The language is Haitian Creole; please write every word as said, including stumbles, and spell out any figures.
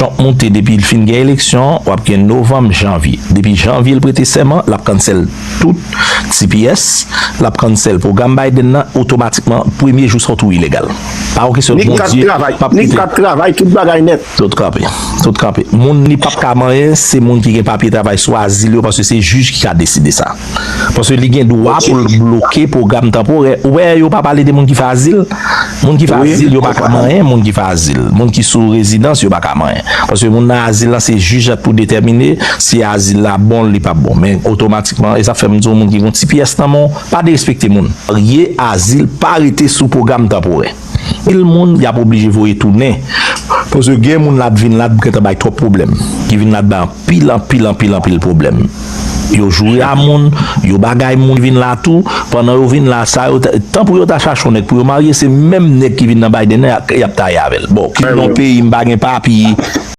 Trump moute depi l fin gen eleksyon, w ap gen novanm, janvye. Depi janvye l prete sèman, l ap cancel tout T P S, l ap cancel pwogram Biden nan otomatikman, premye jou sa w tou ilegal. Pa yon kesyon de Bondye, p ap kite. Ni kat travay, tout bagay nèt. Tout kanpe, tout kanpe. Moun li p ap ka manyen, se moun ki gen papye travay sou azil yo, paske se jij ki ka deside sa. Paske li gen dwa pou l bloke pwogram tanporè. Ou wè, yo pa pale de moun ki fè azil. Moun ki fè azil, yo pa ka manyen, moun ki fè azil. Moun ki sou rezidans, yo pa ka manyen. Paske moun nan azil lan, se jij la pou detèmine si azil la bon, li p ap bon. Men otomatikman, e sa fè m di w, moun ki gon T P S nan men w, pa derespekte moun. Ye azil pa rete sou pwogram tanporè. Anpil moun y ap oblije voye tounen. Paske gen moun l ap vin la, ap gentan bay twòp pwoblèm. Ki vin la, ap bay anpil, anpil, anpil, anpil pwoblèm. Yo joure a moun, yo bagay moun vin la tou. Pandan yo vin la, sa yo, tan pou yo ta chache yon nèg pou yo marye, se menm nèg ki vin nan Biden nan, y ap taye avè l. Bon, ki nan yon peyi m pa gen papye.